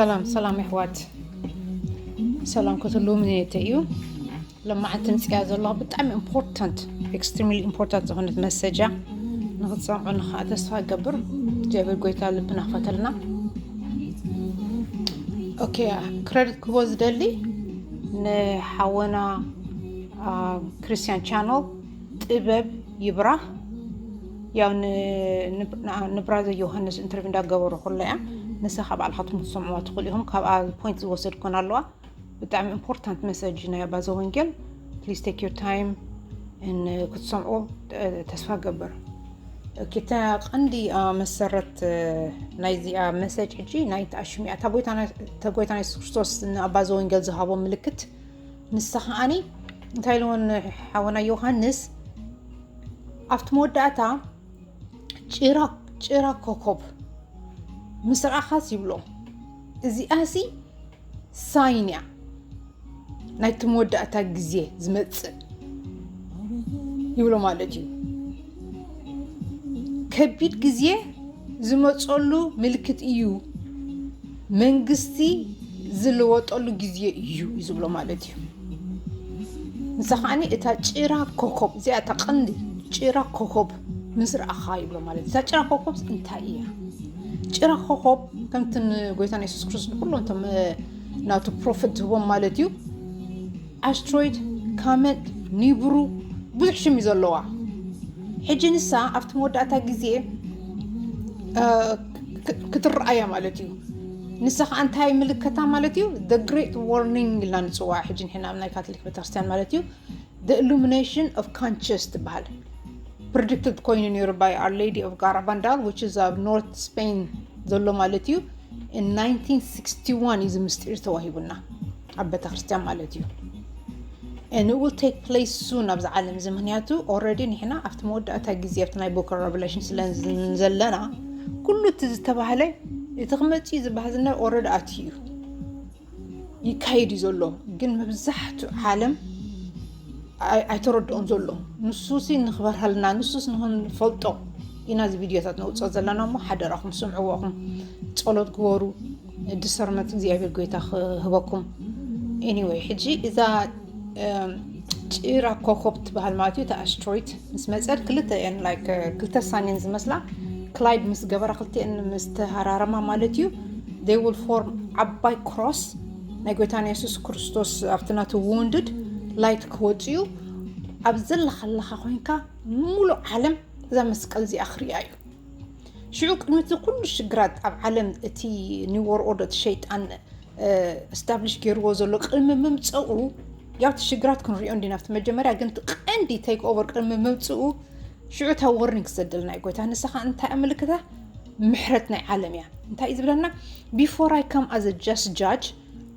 ሰላም ሰላም የሕዋት፣ ሰላም ክትህልዉ ምንየተ እዩ። ለማዓንቲ ምፅያ ዘለዋ ብጣዕሚ ኢምፖርታንት፣ ኤክስትሪምሊ ኢምፖርታንት ዝኾነት መሰጃ ንክትሰምዑ ንኸዓ ተስፋ እገብር። እግዚኣብሔር ጎይታ ልብና ክፈተልና። ኦኬ፣ ክረዲት ክቦ ዝደሊ ንሓወና ክርስቲያን ቻነል ጥበብ ይብራህ። ያው ንብራዘር ዮሃንስ ኢንተርቪው እንዳገበሩ ኩላ እያ። ንሳ ካብ ባዕልኻትኩም ክትሰምዑዋ ትኽእሉ ኢኹም። ካብኣ ፖይንት ዝወሰድኩን ኣለዋ። ብጣዕሚ ኢምፖርታንት መሰጅ ናይ ኣባዘ ወንጌል። Please take your time ክትሰምዑ ተስፋ ገብር። እታ ቀንዲ መሰረት ናይዚኣ መሰጅ ሕጂ ናይ ተኣሽሚያ ተጎይታና የሱስ ክርስቶስ ንኣባዘ ወንጌል ዝሃቦ ምልክት ንሳ ከዓኒ እንታይ ኢልዎ ንሓወና ዮሃንስ ኣብቲ መወዳእታ ጭራ ጭራ ኮኮብ ምስ ረኣኻስ ይብሎ። እዚኣሲ ሳይን እያ ናይቲ መወዳእታ ግዜ ዝመጽእ ይብሎ ማለት እዩ። ከቢድ ግዜ ዝመጸሉ ምልክት እዩ። መንግስቲ ዝልወጠሉ ግዜ እዩ እዩ ዝብሎ ማለት እዩ። ንሳ ከዓኒ እታ ጭራ ኮኮብ እዚኣ እታ ቀንዲ ጭራ ኮኮብ ምስ ረኣኻ ይብሎ ማለት እዩ። እታ ጭራ ኮኮብ እንታይ እያ? ጭራ ኮኮብ ከምቲ ንጎይታና የሱስ ክርስቶስ ንኩሎም እቶም ናቱ ፕሮፌት ዝህቦም ማለት እዩ። ኣስትሮይድ፣ ካመት፣ ኒብሩ ብዙሕ ሽም እዩ ዘለዋ። ሕጂ ንሳ ኣብቲ መወዳእታ ግዜ ክትረኣያ ማለት እዩ። ንሳ ከዓ እንታይ ምልከታ ማለት እዩ? The great warning ኢልና ንፅዋ ሕጂ ንሕና ኣብ ናይ ካቶሊክ ቤተክርስትያን ማለት እዩ። The illumination of conscience ትበሃል። Predicted ኮይኑ ነይሩ by Our Lady of Garabandal, which is ኣብ ኖርት ስፔን ዘሎ ማለት እዩ። In nineteen sixty-one እዩ እዚ ምስጢር ተዋሂቡና ኣብ ቤተክርስትያን ማለት እዩ። And it will take place soon ኣብዚ ዓለም እዚ፣ ምክንያቱ already ንሕና ኣብቲ መወዳእታ ግዜ ኣብቲ ናይ book of Revelation ስለ ዘለና ኩሉ እቲ ዝተባህለ እቲ ክመፅእ ዝበሃል ዝነበረ already ኣትዩ እዩ። ይካየድ እዩ ዘሎ፣ ግን መብዛሕትኡ ዓለም ኣይተረድኦን ዘሎ። ንሱሲ ንክበርሃልና ንሱስ ንክንፈልጦ ኢና እዚ ቪድዮታት ነውፅኦ ዘለና እሞ ሓደራኹም ስምዕዎ ኢኹም፣ ፀሎት ግበሩ፣ ድሰርመት እግዚኣብሔር ጎይታ ክህበኩም። Anyway ሕጂ እዛ ጭራ ኮኮብ ትበሃል ማለት እዩ። እቲ ኣስትሮይት ምስ መፀት ክልተ እየን like ክልተ ሳይን ዝመስላ ክላይድ ምስ ገበራ ክልቲአን ምስ ተሃራረማ ማለት እዩ they will form ዓባይ ክሮስ ናይ ጎይታና የሱስ ክርስቶስ ኣብቲ ናቱ ውንድድ ላይት ክወፅኡ ኣብ ዘለኻ ኣለኻ ኮይንካ ሙሉእ ዓለም እዛ መስቀል እዚኣ ክሪኣ እዩ። ሽዑ ቅድሚ እቲ ኩሉ ሽግራት ኣብ ዓለም እቲ new world order እቲ ሸይጣን establish ገይርዎ ዘሎ ቅድሚ ምምፀኡ ያው እቲ ሽግራት ክንሪኦ እንዲና ኣብቲ መጀመርያ ግን እቲ ቀንዲ take over ቅድሚ ምምፅኡ ሽዑ እታ warning ክሰደልና እዩ ጎይታ። ንሳ ከዓ እንታይ ኣመልክታ? ምሕረት ናይ ዓለም እያ። እንታይ እዩ ዝብለና? Before I come as a just judge,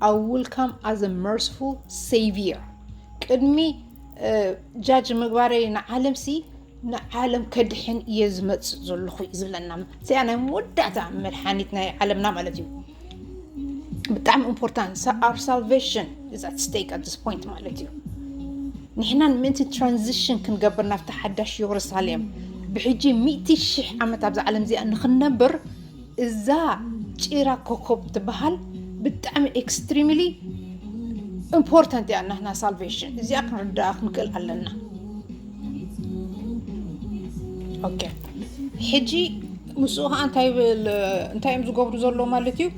I will come as a merciful savior። ቅድሚ ጃጅ ምግባረይ ንዓለም ሲ ንዓለም ከድሕን እየ ዝመፅእ ዘለኹ እዩ ዝብለና። እዚኣ ናይ መወዳእታ መድሓኒት ናይ ዓለምና ማለት እዩ። ብጣዕሚ important። Our salvation is at stake at this point ማለት እዩ። ንሕና ንምእንቲ transition ክንገብር ናብቲ ሓዳሽ የሩሳሌም ብሕጂ ሚእቲ ሽሕ ዓመት ኣብዛ ዓለም እዚኣ ንክንነብር እዛ ጭራ ኮኮብ ትበሃል ብጣዕሚ extremely important እያ ናህና salvation። እዚኣ ክንርዳኣ ክንክእል ኣለና። ኦኬ ሕጂ ምስኡ ከዓ እንታይ ይብል እንታይ እዮም ዝገብሩ ዘለዉ ማለት እዩ።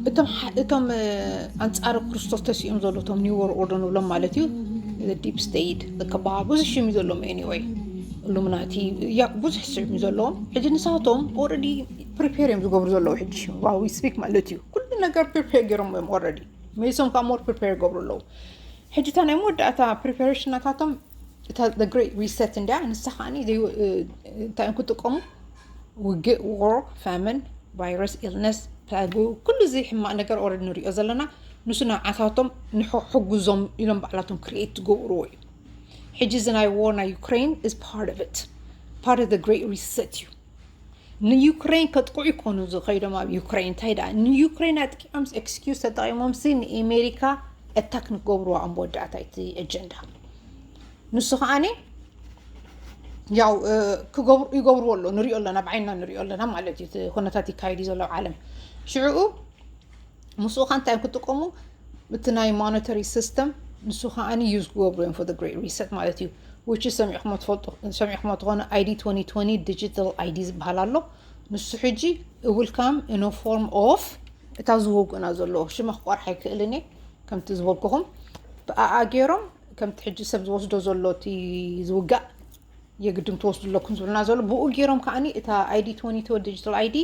እቶም እቶም ኣንፃር ክርስቶስ ተሲኦም ዘለዉ እቶም new world order ንብሎም ማለት እዩ። Deep state ዝከበሃ ብዙሕ ሽም እዩ ዘለዎም anyway ኢሉምናቲ ብዙሕ ሽም እዩ ዘለዎም። ሕጂ ንሳቶም already prepare እዮም ዝገብሩ ዘለዉ ሕጂ we speak ማለት እዩ። ኩሉ ነገር prepare ገይሮም እዮም already መሊሶም ከዓ more prepare ይገብሩ ኣለዉ። ሕጂ እታ ናይ መወዳእታ preparation ናታቶም እታ great reset እንዲያ ንሳ ከዓ እንታይ እዮም ክጥቀሙ ውግእ war famine virus illness plague ኩሉ እዚ ሕማቕ ነገር already ንሪኦ ዘለና ንሱ ንዓታቶም ንሕግዞም ኢሎም ባዕላቶም create ትገብርዎ እዩ። ሕጂ እዚ ናይ war ናይ Ukraine is part of it, part of the great reset እዩ። ንዩክሬን ከጥቅዑ ይኮኑ ዝኸይዶም ኣብ ዩክሬን እንታይ ደኣ ንዩክሬን ኣጥቂዖም excuse ተጠቂሞም ሲ ንኤሜሪካ attack ንክገብርዋ ኣብ መወዳእታ እቲ agenda ንሱ ከዓኒ ያው ክገብሩ ይገብርዎ ኣሎ፣ ንሪኦ ኣለና፣ ብዓይንና ንሪኦ ኣለና ማለት እዩ። እቲ ኩነታት ይካየድ እዩ ዘሎ ኣብ ዓለም። ሽዕኡ ምስኡ ከ እንታይ እዮም ክጥቀሙ? እቲ ናይ monetary system ንሱ ከዓኒ use ክገብሩ እዮም for the great reset ማለት እዩ። Which is ሰሚዕኹሞ ትፈልጡ፣ ሰሚዕኹሞ ትኾኑ፣ I D twenty twenty digital I D ዝበሃል ኣሎ። ንሱ ሕጂ it will come in a form of እታ ዝወግኡና ዘሎ ሽማ ክቆርሓ ኣይክእልን እየ። ከምቲ ዝበልኩኹም ብኣኣ ገይሮም ከምቲ ሕጂ ሰብ ዝወስዶ ዘሎ እቲ ዝውጋእ የግድም ትወስዱ ኣለኩም ዝብልና ዘሎ ብኡ ገይሮም ከዓኒ እታ I D twenty digital I D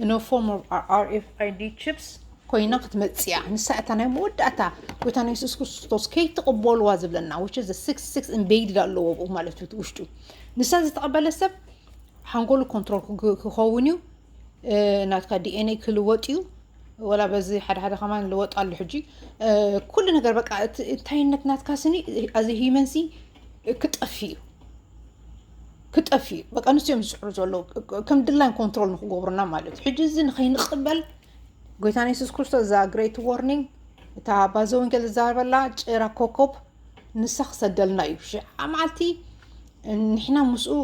in a form of R F I D chips ኮይና ክትመፅእ እያ። ንሳ እታ ናይ መወዳእታ ጎይታና የሱስ ክርስቶስ ከይትቕበልዋ ዝብለና which is six six embedded ኣለዎ ብኡ ማለት እዩ ውሽጡ። ንሳ ዝተቐበለ ሰብ ሓንጎሉ ኮንትሮል ክኸውን እዩ። ናትካ D N A ክልወጥ እዩ። ወላ በዚ ሓደ ሓደ ከማን ልወጥ ኣሎ ሕጂ። ኩሉ ነገር በቃ እታይነት ናትካ ስኒ as a human ሲ ክጠፊ እዩ ክጠፊ እዩ። በቃ ንሱ እዮም ዝፅዕሩ ዘለዉ ከም ድላይን ኮንትሮል ንክገብሩና ማለት እዩ። ሕጂ እዚ ንኸይንቕበል ጎይታና የሱስ ክርስቶስ እዛ great warning እታ ባዘ ወንጌል ዝዛረበላ ጭራ ኮኮብ ንሳ ክሰደልና እዩ። ሽዓ መዓልቲ ንሕና ምስኡ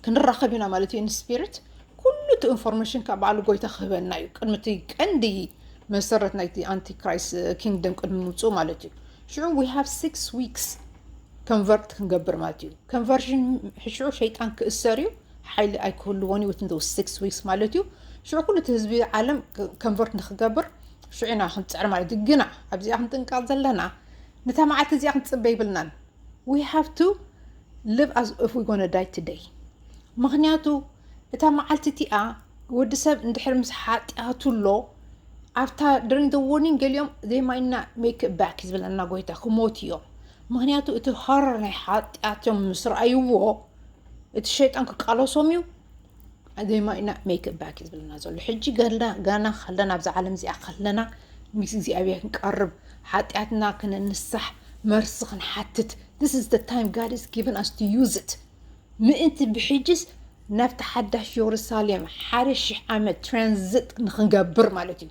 ክንራኸብ ኢና ማለት እዩ። In spirit ኩሉ እቲ ኢንፎርሜሽን ካብ ባዕሉ ጎይታ ክህበና እዩ። ቅድሚ እቲ ቀንዲ መሰረት ናይቲ ኣንቲክራይስት ኪንግደም ቅድሚ ምምፅኡ ማለት እዩ። ሽዑ we have six weeks convert ክንገብር ማለት እዩ። Conversion ሽዑ ሸይጣን ክእሰር እዩ፣ ሓይሊ ኣይክህልዎን እዩ within those six weeks ማለት እዩ። ሽዑ ኩሉ እቲ ህዝቢ ዓለም convert ንክገብር ሽዑ ኢና ክንፅዕር ማለት እዩ። ግና ኣብዚኣ ክንጥንቀቕ ዘለና ነታ መዓልቲ እዚኣ ክንፅበ ይብልናን። We have to live as if we gonna die today። ምክንያቱ እታ መዓልቲ እቲኣ ወዲ ሰብ እንድሕር ምስ ሓጢኣቱ ኣሎ ኣብታ during the warning ገሊኦም they might not make it back ዝብለና ጎይታ ክሞት እዮም። ምክንያቱ እቲ horror ናይ ሓጢኣቶም ምስ ረኣይዎ እቲ ሸይጣን ክቃለሶም እዩ። they might not make it back ዝብለና ዘሎ ሕጂ ገና ገና ከለና ኣብዛ ዓለም እዚኣ ከለና ምስ እግዚኣብሔር ክንቀርብ ሓጢኣትና ክንንሳሕ መርሲ ክንሓትት this is the time God is given us to use it ምእንቲ ብሕጅስ ናብቲ ሓዳሽ የሩሳሌም ሓደ ሽሕ ዓመት ትራንዚት ንክንገብር ማለት እዩ።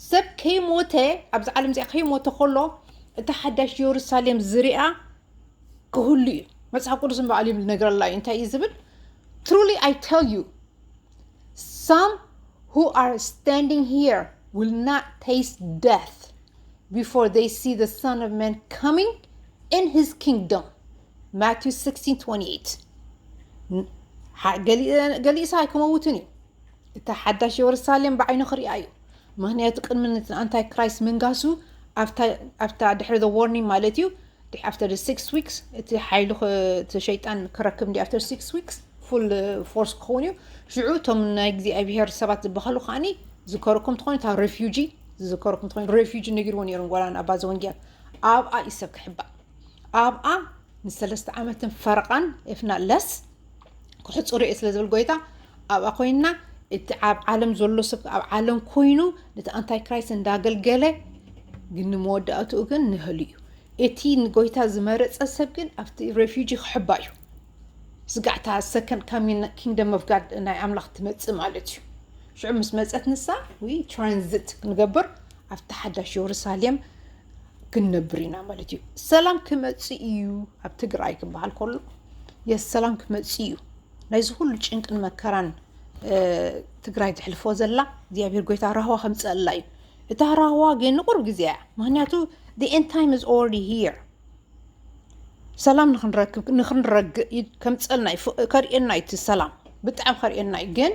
ሰብ ከይሞተ ኣብዚ ዓለም እዚኣ ከይሞተ ከሎ እታ ሓዳሽ የሩሳሌም ዝሪኣ ክህሉ እዩ። መፅሓፍ ቅዱስ ንባዕሉ ይብል ነገረላ እዩ። እንታይ እዩ ዝብል? Truly I tell you, some who are standing here will not taste death before they see the Son of Man coming in his kingdom. Matthew sixteen twenty-eight. ገሊእ ሰብ ኣይክመውትን እዩ። እታ ሓዳሽ የሩሳሌም ብዓይኑ ክሪኣ እዩ። ምክንያቱ ቅድሚ ነቲ ኣንታይ ክራይስት ምንጋሱ ኣብታ ድሕሪ the warning ማለት እዩ after the six weeks እቲ ሓይሉ እቲ ሸይጣን ክረክብ እንዲ after six weeks full force ክኸውን እዩ። ሽዑ እቶም ናይ እግዚኣብሄር ሰባት ዝበሃሉ ከዓኒ ዝከረኩም ትኾኑ እታ refugee ዝዝከረኩም ትኾኑ refugee ነጊርዎ ነይሩ ጓላ ንኣባ ዘወንጌል ኣብኣ እዩ ሰብ ክሕባእ ኣብኣ ንሰለስተ ዓመትን ፈረቓን if not less ክሕፅሩ እየ ስለ ዝብል ጎይታ ኣብኣ ኮይንና እቲ ኣብ ዓለም ዘሎ ሰብ ኣብ ዓለም ኮይኑ ነቲ ኣንታይ ክራይስት እንዳገልገለ ግን ንመወዳእትኡ ግን ንህሉ እዩ። እቲ ንጎይታ ዝመረፀ ሰብ ግን ኣብቲ refugee ክሕባእ እዩ። ስጋዕታ second coming kingdom of God ናይ ኣምላኽ ትመፅእ ማለት እዩ። ሽዑ ምስ መፀት ንሳ we transit ክንገብር ኣብቲ ሓዳሽ የሩሳሌም ክንነብር ኢና ማለት እዩ። ሰላም ክመፅእ እዩ ኣብ ትግራይ ክበሃል ከሎ yes ሰላም ክመፅእ እዩ። ናይዚ ኩሉ ጭንቅን መከራን ትግራይ ትሕልፎ ዘላ እግዚኣብሔር ጎይታ ራህዋ ከምፀአላ እዩ። እታ ራህዋ ግን ንቁርብ ግዜ እያ። ምክንያቱ the end time is already here። ሰላም ንክንረክብ ንክንረግእ ከምፀልና ከርእየና እዩ እቲ ሰላም ብጣዕሚ ከርእየና እዩ። ግን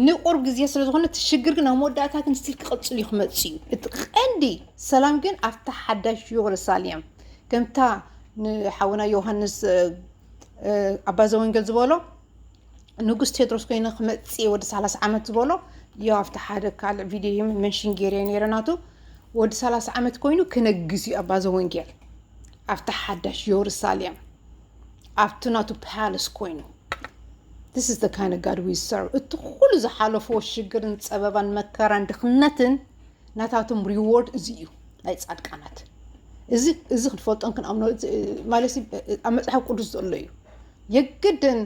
ንቁርብ ግዜ ስለ ዝኾነ እቲ ሽግር ግን ኣብ መወዳእታ ግን still ክቕፅል እዩ ክመፅእ እዩ። እቲ ቀንዲ ሰላም ግን ኣብታ ሓዳሽ የሩሳሌም ከምታ ንሓውና ዮሃንስ ኣባ ዘወንጌል ዝበሎ ንጉስ ቴድሮስ ኮይነ ክመፅእ ወዲ ሰላሳ ዓመት ዝበሎ ዮ ኣብቲ ሓደ ካልእ ቪድዮ መንሽን ገይረ ነይረ ናቱ ወዲ ሰላሳ ዓመት ኮይኑ ክነግስ እዩ ኣባ ዘወንጌል ኣብቲ ሓዳሽ የሩሳሌም ኣብቲ ናቱ palace ኮይኑ this is the kind of God we serve። እቲ ኩሉ ዝሓለፍዎ ሽግርን ፀበባን መከራን ድኽነትን ናታቶም reward እዚ እዩ ናይ ፃድቃናት። እዚ እዚ ክንፈልጦን ክንኣምኖ ማለት ኣብ መፅሓፍ ቅዱስ ዘሎ እዩ። የግድን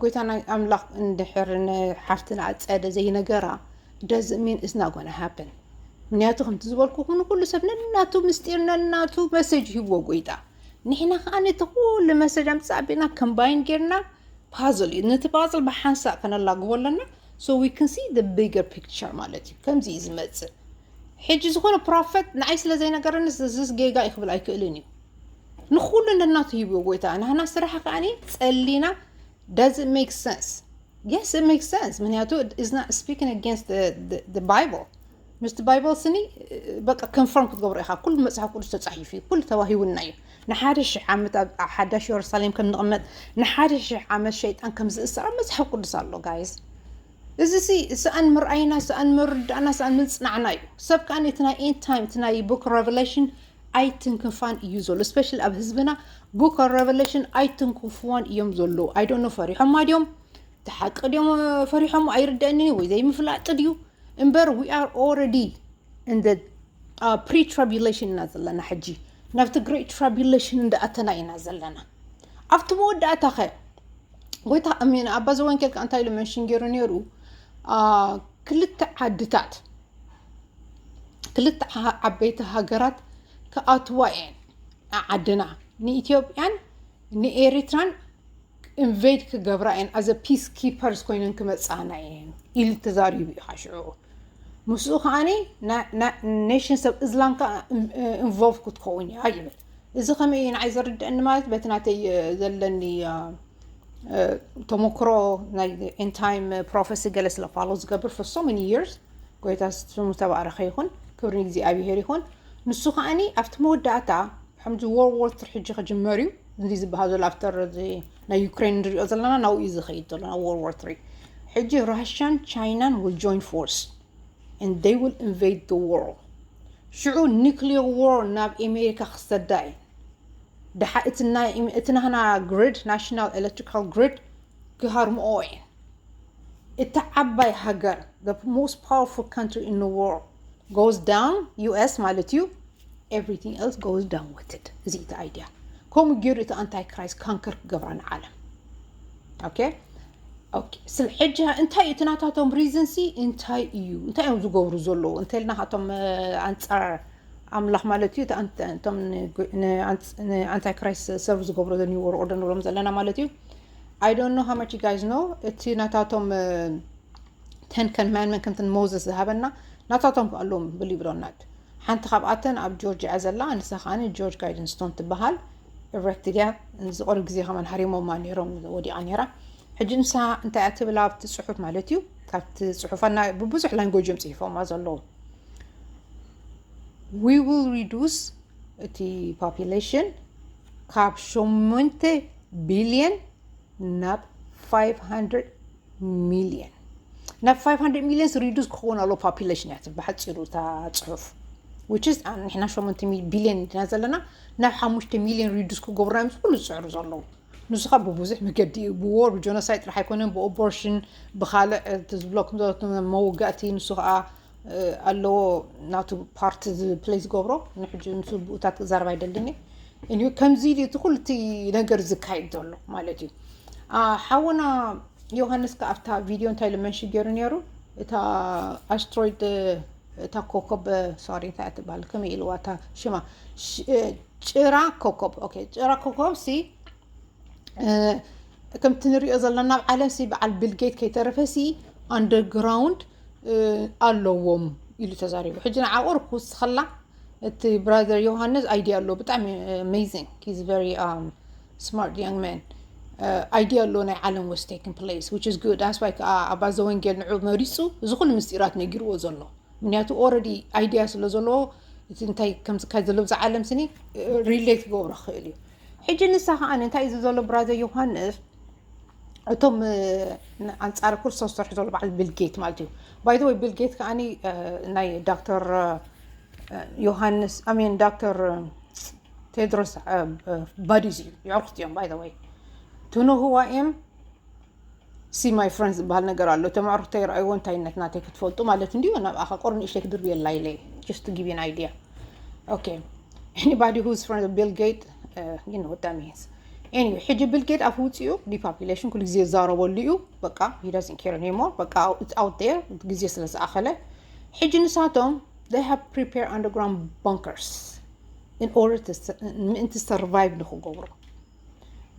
ጎይታ ናይ ኣምላኽ እንድሕር ንሓፍትና ኣፀደ ዘይነገራ doesn't mean it's not gonna happen። ምክንያቱ ከምቲ ዝበልኩ ንኩሉ ሰብ ነናቱ ምስጢር ነናቱ message ሂብዎ ጎይታ ንሕና ከዓ ነቲ ኩሉ መሰጅ ኣምፃእ ኣቢልና ከምባይን ጌርና ፓዝል እዩ። ነቲ ፓዝል ብሓንሳእ ከነላግቦ ኣለና። So we can see the bigger picture ማለት እዩ። ከምዚ እዩ ዝመፅእ። ሕጂ ዝኾነ ፕሮፌት ንዓይ ስለ ዘይነገረኒ ዝስ ጌጋ እዩ ክብል ኣይክእልን እዩ። ንኩሉ ነናቱ ሂብዎ ጎይታ። ናህና ስራሕ ከዓኒ ጸሊና does it make sense? Yes, it makes sense. ምክንያቱ is not speaking against the, the, the Bible. ምስቲ ባይብል ስኒ በቃ ኮንፈርም ክትገብሮ ኢኻ። ኩሉ መፅሓፍ ቅዱስ ተፃሒፉ እዩ። ኩሉ ተዋሂቡና እዩ። ንሓደ ሽሕ ዓመት ኣብ ሓዳሽ የሩሳሌም ከም ንቕመጥ፣ ንሓደ ሽሕ ዓመት ሸይጣን ከም ዝእሰር ኣብ መፅሓፍ ቅዱስ ኣሎ ጋይስ። እዚ ሲ ሰኣን ምርኣይና፣ ሰኣን ምርዳእና፣ ሰኣን ምፅናዕና እዩ። ሰብ ከዓ እቲ ናይ ኤንድ ታይም እቲ ናይ book of Revelation ኣይትንክፋን እዩ ዘሎ። ስፔሻሊ ኣብ ህዝብና book of Revelation ኣይትንክፍዋን እዮም ዘለዉ። I don't know ፈሪሖማ ድዮም እቲ ሓቂ ድዮም ፈሪሖም ኣይርደእኒ ወይ ዘይምፍላጥ ድዩ እምበር we are already in the pre tribulation ኢና ዘለና። ሕጂ ናብቲ great tribulation እንዳኣተና ኢና ዘለና። ኣብቲ መወዳእታ ኸ ጎይታ ኣሚን ኣባ ዘወንጌል ከ እንታይ ኢሉ መንሽን ገይሩ ነይሩ? ክልተ ዓድታት ክልተ ዓበይቲ ሃገራት ክኣትዋ እየን ዓድና፣ ንኢትዮጵያን ንኤሪትራን ኢንቨይድ ክገብራ እየን። ኣዘ ፒስ ኪፐርስ ኮይነን ክመፃና እየን ኢሉ ተዛሪቡ እዩ። ሽዑ ምስኡ ከዓኒ ኔሽንስ ኦፍ እስላም ከዓ ኢንቮልቭ ክትከውን እያ ይብል። እዚ ከመይ እዩ ንዓይ ዘርድአኒ ማለት በቲ ናተይ ዘለኒ ተሞክሮ ናይ ኤንድ ታይም ፕሮፌሲ ገለ ስለ ፋሎ ዝገብር for so many years ጎይታ ስሙ ተባረኸ ይኹን፣ ክብሪ ንእግዚኣብሔር ይኹን። ንሱ ከዓኒ ኣብቲ መወዳእታ ከምዚ ወርልድ ዋር ትሪ ሕጂ ክጅመር እዩ። እዚ ዝበሃል ዘሎ ኣፍተር ናይ ዩክሬን ንሪኦ ዘለና ናብኡ እዩ ዝኸይድ ዘሎ ናብ ወርልድ ዋር ትሪ። ሕጂ ራሽያን ቻይናን will join force and they will invade the world። ሽዑ ኒክሊየር ዋር ናብ ኣሜሪካ ክሰዳ እዩ። ድሓ እቲ ናህና ግሪድ ናሽናል ኤሌክትሪካል ግሪድ ክሃርምኦ እየን። እታ ዓባይ ሃገር the most powerful country in the world goes down፣ ዩ ኤስ ማለት እዩ። Everything else goes down with it። እዚ እቲ ኣይድያ ከምኡ ገይሩ እቲ ኣንታይ ክራይስት ካንከር ክገብራ ንዓለም። ኦኬ ኦኬ ስለ ሕጂ እንታይ እቲ ናታቶም ሪዝን ሲ እንታይ እዩ? እንታይ እዮም ዝገብሩ ዘለዉ እንተልና እቶም ኣንፃር ኣምላኽ ማለት እዩ። እቶም ንኣንታይ ክራይስት ሰርቭ ዝገብሩ the new world order ንብሎም ዘለና ማለት እዩ። I don't know how much you guys know። እቲ ናታቶም ተን ከማንድመንት ከምቲ ሞዘስ ዝሃበና ናታቶም ኣለዎም ብሊቭ ዶናት። ሓንቲ ካብኣተን ኣብ ጆርጅያ ዘላ ንሳ ከዓ ጆርጅ ጋይደንስቶን ትበሃል። ኤረክትድ እያ። ዝቆርብ ግዜ ከማን ሃሪሞማ ነይሮም ወዲቓ ነይራ። ሕጂ ንሳ እንታይ እያ ትብል ኣብቲ ፅሑፍ ማለት እዩ ካብቲ ፅሑፋ ብብዙሕ ላንጎጅ እዮም ፅሒፎማ ዘለዉ። We will reduce እቲ ፖፑሌሽን ካብ ሸሞንተ ቢልየን ናብ ፋይቭ ሃንድረድ ሚልየን ናብ ፋይቭ ሃንድረድ ሚልየን ሪዱስ ክኸውን ኣሎ ፖፑሌሽን እያ ትብል ብሓፂሩ እታ ፅሑፍ። Which is ንሕና ሸሞንተ ቢልየን ኢና ዘለና ናብ ሓሙሽተ ሚልየን ሪዱስ ክገብሩና ምስ ኩሉ ዝፅዕሩ ዘለዉ ንሱ ከዓ ብብዙሕ መገዲ እዩ። ብዎር ብጀኖሳይድ ጥራሕ ኣይኮነን ብኦቦርሽን ብካልእ ዝብለኩም ዘሎ መወጋእቲ ንሱ ከዓ ኣለዎ ናቱ ፓርት ፕለይ ዝገብሮ ንሕጂ ንሱ ብኡታት ክዛረብ ኣይደልን እየ። ከምዚ ኢሉ እቲ ኩሉ እቲ ነገር ዝካየድ ዘሎ ማለት እዩ። ሓውና ዮሃንስ ከ ኣብታ ቪድዮ እንታይ ኢሉ መንሽን ገይሩ ነይሩ? እታ ኣስትሮይድ እታ ኮኮብ ሶሪ እንታይ እያ ትበሃል ከመይ ኢልዋ እታ ሽማ ጭራ ኮኮብ ኦኬ ጭራ ኮኮብ ሲ ከምቲ ንሪኦ ዘለና ኣብ ዓለም ሲ በዓል ቢል ጌት ከይተረፈ ሲ ኣንደርግራውንድ ኣለዎም ኢሉ ተዛሪቡ። ሕጂ ንዓቑር ክውስኸላ እቲ ብራዘር ዮሃንስ ኣይዲያ ኣለዎ ብጣዕሚ amazing he's very smart young man። ኣይዲያ ኣለዎ ናይ ዓለም was taking place which is good that's why ከዓ ኣባ ዘወንጌል ንዑ መሪፁ እዚ ኩሉ ምስጢራት ነጊርዎ ዘሎ ምክንያቱ already ኣይዲያ ስለ ዘለዎ እቲ እንታይ ከምዚ ካይ ዘሎ ብዛ ዓለም ስኒ ሪሌት ክገብሮ ክኽእል እዩ። ሕጂ ንሳ ከዓ እንታይ እዚ ዘሎ ብራዘር ዮሃንስ እቶም ኣንፃር ክርስቶስ ዝሰርሑ ዘሎ በዓል ቢል ጌት ማለት እዩ። By the way ቢል ጌት ከዓ ናይ ዶክተር ዮሃንስ I mean ዶክተር ቴድሮስ ባዲስ እዩ። የዕርኩት እዮም by the way to know who I am see my friends ዝበሃል ነገር ኣሎ። እቶም ኣዕሩኽተይ ረኣይዎ እንታይነት ናተይ ክትፈልጡ ማለት እንድዩ። ናብኣኻ ቁሩብ ንእሽተይ ክድርብየላ ኢለ just to give you an idea okay anybody who's friend of Bill Gates you know what that means anyway ሕጂ ቢል ጌት ኣፍ ውፅኡ depopulation ኩሉ ግዜ ይዛረበሉ እዩ። በቃ he doesn't care anymore በቃ it's out there ግዜ ስለ ዝኣኸለ ሕጂ ንሳቶም they have prepared underground bunkers in order ምእንቲ survive ንክገብሩ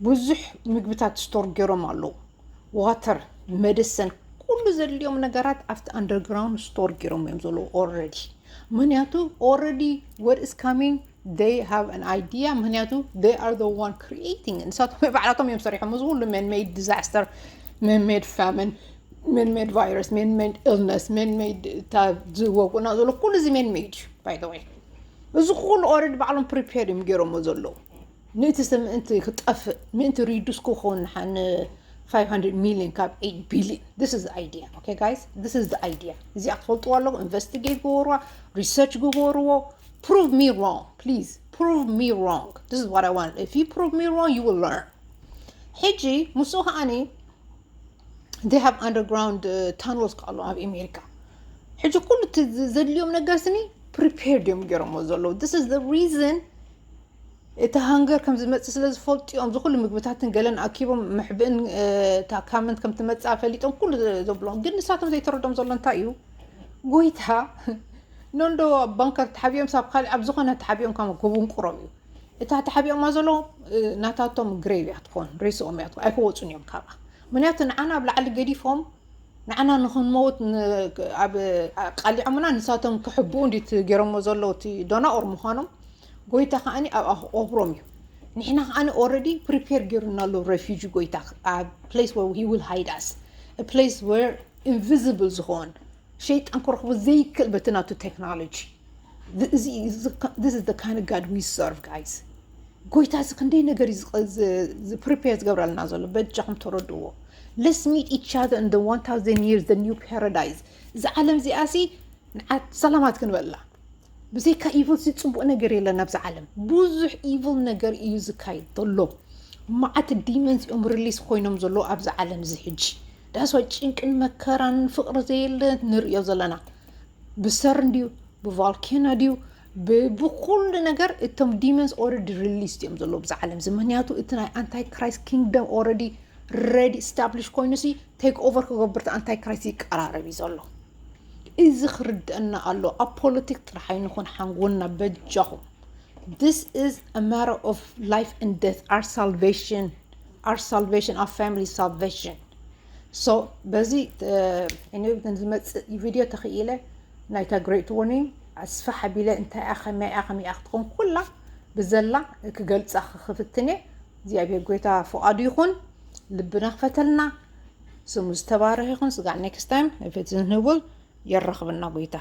ብዙሕ ምግብታት store ገይሮም ኣለዉ። Water፣ medicine፣ ኩሉ ዘድልዮም ነገራት ኣብቲ underground store ገይሮም እዮም ዘለዉ already። ምክንያቱ already what is coming they have an idea። ምክንያቱ they are the one creating። ንሳቶም ባዕላቶም እዮም ሰሪሖም እዚ ኩሉ man made disaster, man made famine, man made virus, man made illness, man made ዝወጉና ዘሎ ኩሉ እዚ man made እዩ። By the way እዚ ኩሉ already ባዕሎም prepare እዮም ገይሮሞ ዘለዉ። ንእቲ ሰብ ምእንቲ ክጠፍእ ምእንቲ reduce ክኸውን ሓን five hundred million ካብ eight billion። This is the idea, okay guys? This is the idea። እዚኣ ክትፈልጥዋ ኣለኩም። Investigate ግበርዋ፣ research ግበርዎ። Prove me wrong, please, prove me wrong። This is what I want. If you prove me wrong, you will learn። ሕጂ ምስኡ ከዓኒ they have underground tunnels ኣሎ ኣብ ኣሜሪካ። ሕጂ ኩሉ ዘድልዮም ነገር ስኒ prepared እዮም ገይሮሞ ዘለዉ። This is the reason እቲ hunger ከም ዝመፅእ ስለ ዝፈልጡ እዮም ዝኩሉ ምግብታትን ገለን ኣኪቦም መሕብእን እታ comment ከም ትመፅእ ፈሊጦም ኩሉ ዘብሎም። ግን ንሳቶም ዘይተረዶም ዘሎ እንታይ እዩ? ጎይታ ነንዶ ባንከር ተሓቢኦም ሳብ ካልእ ኣብ ዝኾነ ተሓቢኦም ካብ ጎቡንቁሮም እዩ። እታ ተሓቢኦማ ዘሎ ናታቶም grave እያ ትኾን፣ ሬስኦም እያ ትኾን፣ ኣይክወፁን እዮም ካብኣ። ምክንያቱ ንዓና ኣብ ላዕሊ ገዲፎም ንዓና ንክንመውት ኣብ ቃሊዖምና ንሳቶም ክሕብኡ እንዲት ገይሮሞ ዘለዉ እቲ ዶናኦር ምዃኖም ጎይታ ከዓኒ ኣብኣ ክቆብሮም እዩ። ንሕና ከዓኒ already prepare ገይሩና ኣሎ refugee ጎይታ ኣብ place where he will hide us, a place where invisible ዝኾን ሸይጣን ክረኽቦ ዘይክእል በቲ ናቱ technology። This is the kind of God we serve, guys። ጎይታ እዚ ክንደይ ነገር እዩ prepare ዝገብረልና ዘሎ በጃኹም ተረድዎ። Let's meet each other in the one thousand years, the new paradise። እዚ ዓለም እዚኣ ሲ ንዓት ሰላማት ክንበላ ብዘይካ evil ሲ ፅቡቅ ነገር የለን ኣብዚ ዓለም። ብዙሕ evil ነገር እዩ ዝካየድ ዘሎ። መዓት demons እዮም release ኮይኖም ዘሎ ኣብዚ ዓለም እዚ ሕጂ። That's why ጭንቅን መከራን ፍቅሪ ዘየለ ንርእዮ ዘለና። ብሰር እንድዩ ብvolcano ድዩ ብኩሉ ነገር እቶም demons already release እዮም ዘለዉ ብዛ ዓለም እዚ። ምክንያቱ እቲ ናይ ኣንታይ ክራይስት kingdom already ready establish ኮይኑ ሲ take over ክገብር ኣንታይ ክራይስት ይቀራረብ እዩ ዘሎ። እዚ ክርድአና ኣሎ። ኣብ ፖለቲክ ጥራሕ ኣይንኹን ሓንጎልና በጃኹም። This is a matter of life and death, our salvation, our salvation, our family salvation. So በዚ ዝመፅእ ቪድዮ ተኽኢለ ናይታ great warning ኣስፋሕ ኣቢለ እንታይ እያ ከመይ እያ ከመይ እያ ክትኾን ኩላ ብዘላ ክገልፃ ክፍትን እየ። እግዚኣብሔር ጎይታ ፍቓዱ ይኹን። ልብና ክፈተልና። ስሙ ዝተባረኸ ይኹን። ስጋዕ next time if it's in his will የራኽበና ጎይታ።